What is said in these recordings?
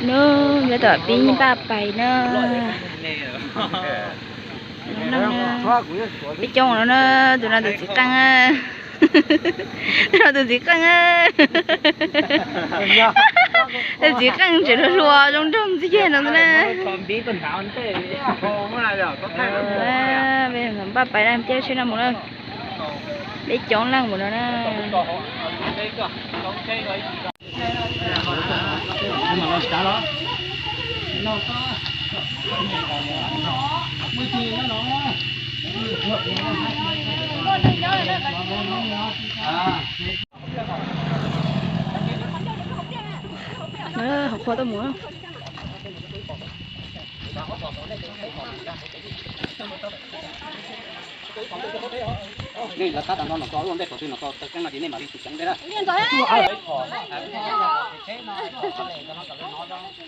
Nub, peb tom pib npaj pais na. Peb coob no na, tus no tus txiv qeej na. Tus no tus txiv qeej na. Tus txiv qeej tseem hluas hluas zoo nraug ntxiag no na. Peb npaj pais na, peb tsheb no mus na. Peb coob leej mus no na. Hauv qhua tuaj mus. Nej lawv tab tom nrog nom txog lub ntej qhov twg nom txog taw keeb no ces nej mam li tus keev ntej na. Txawv tsis thaij los. Neeg coob mus no na.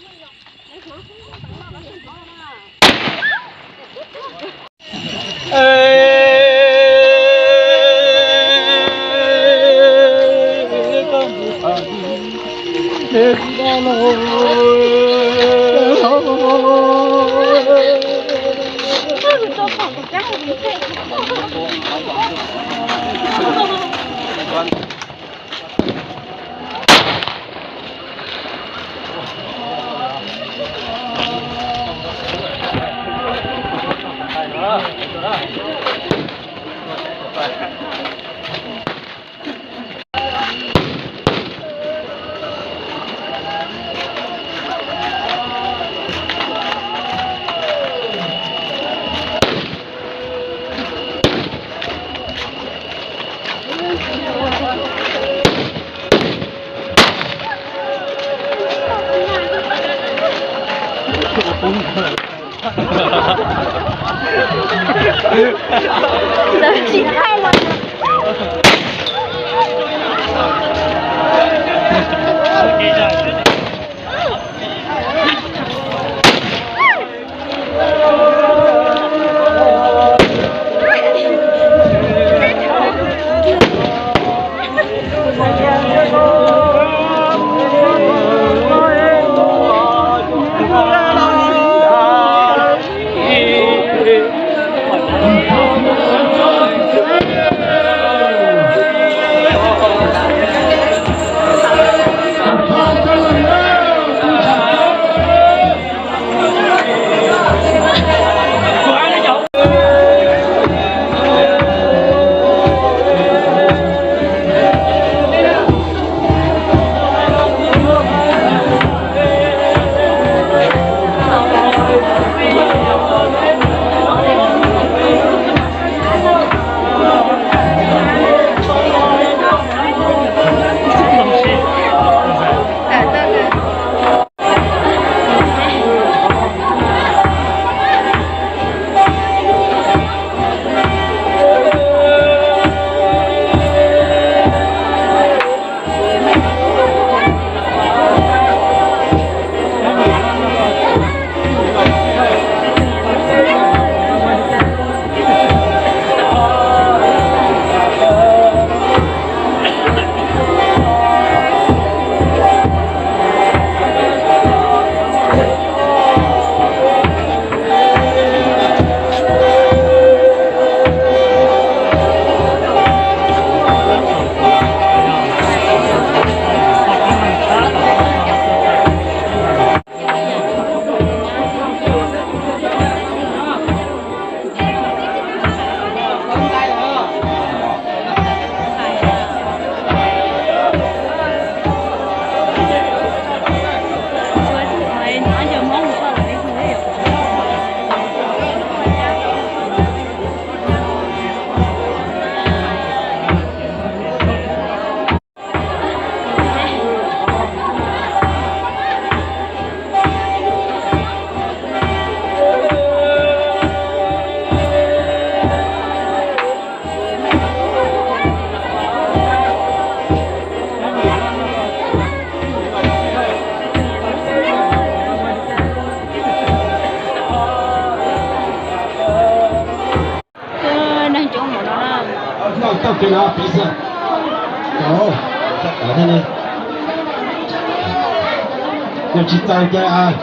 Yog tsis txaus ces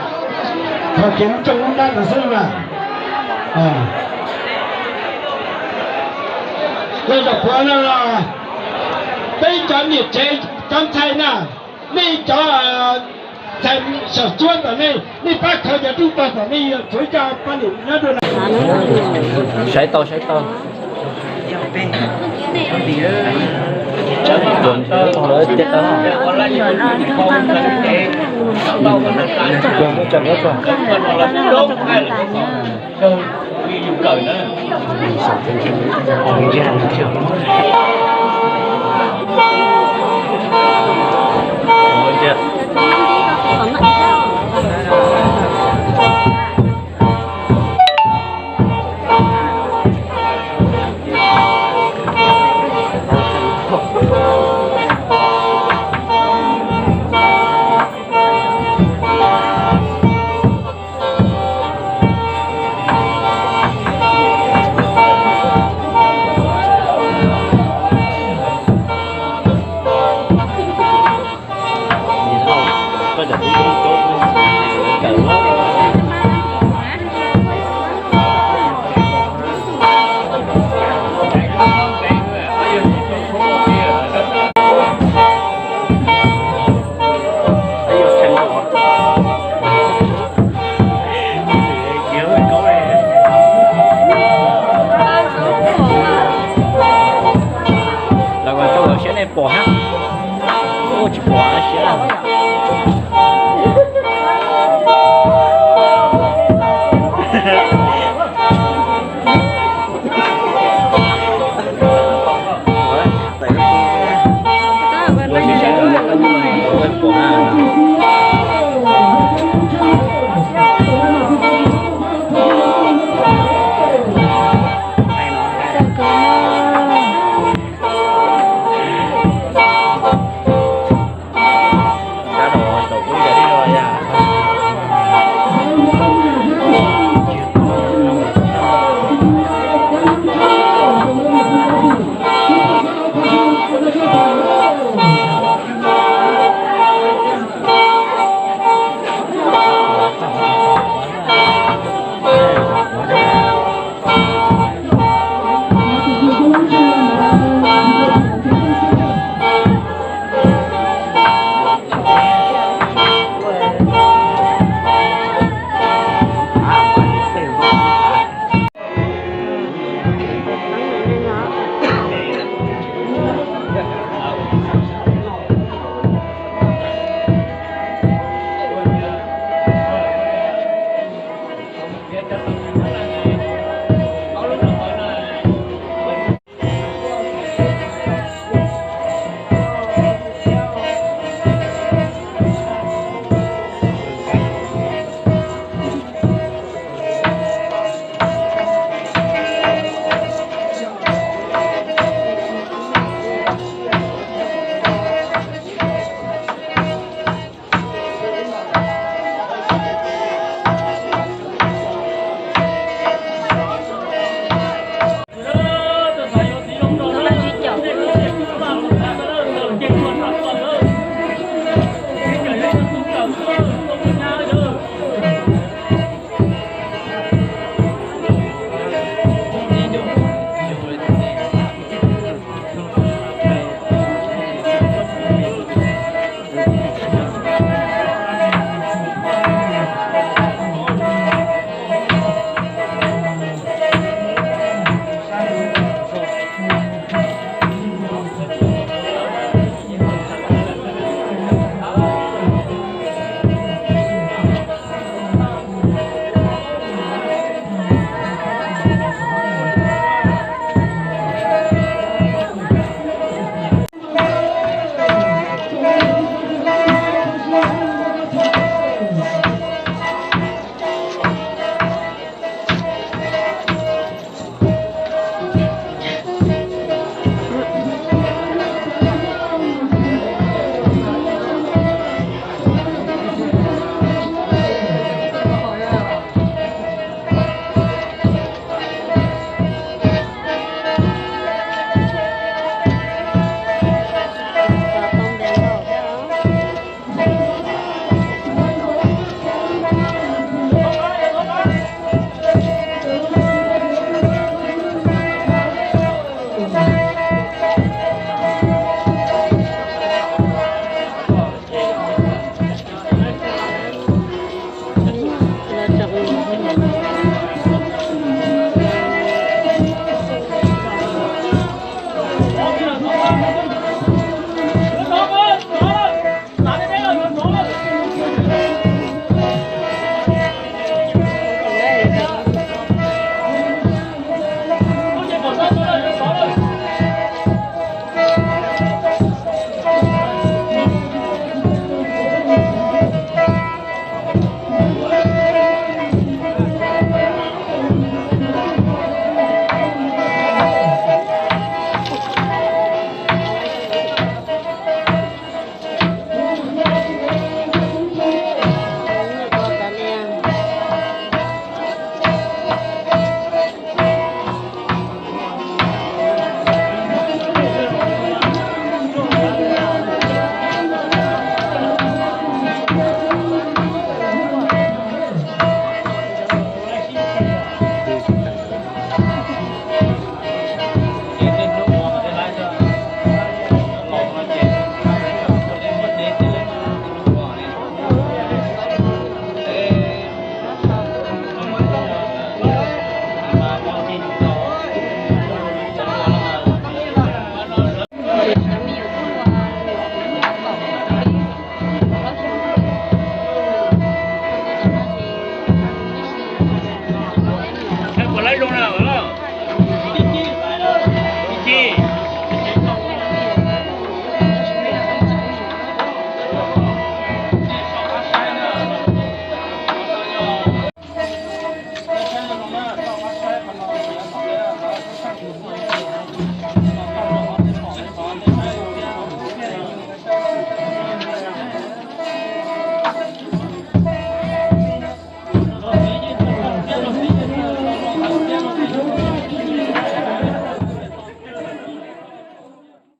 qhov kev lub rooj lub nrab ntawd xwb mas. Tej zaum qhuav no los peb cov niam tsev cov ntxhais na, nej cov ntxhais saum tsuab tom nej, nej pab khaws cov rooj tog tom nej yuav tshuav ib co poj niam nyob dua na. Saib tau saib tau.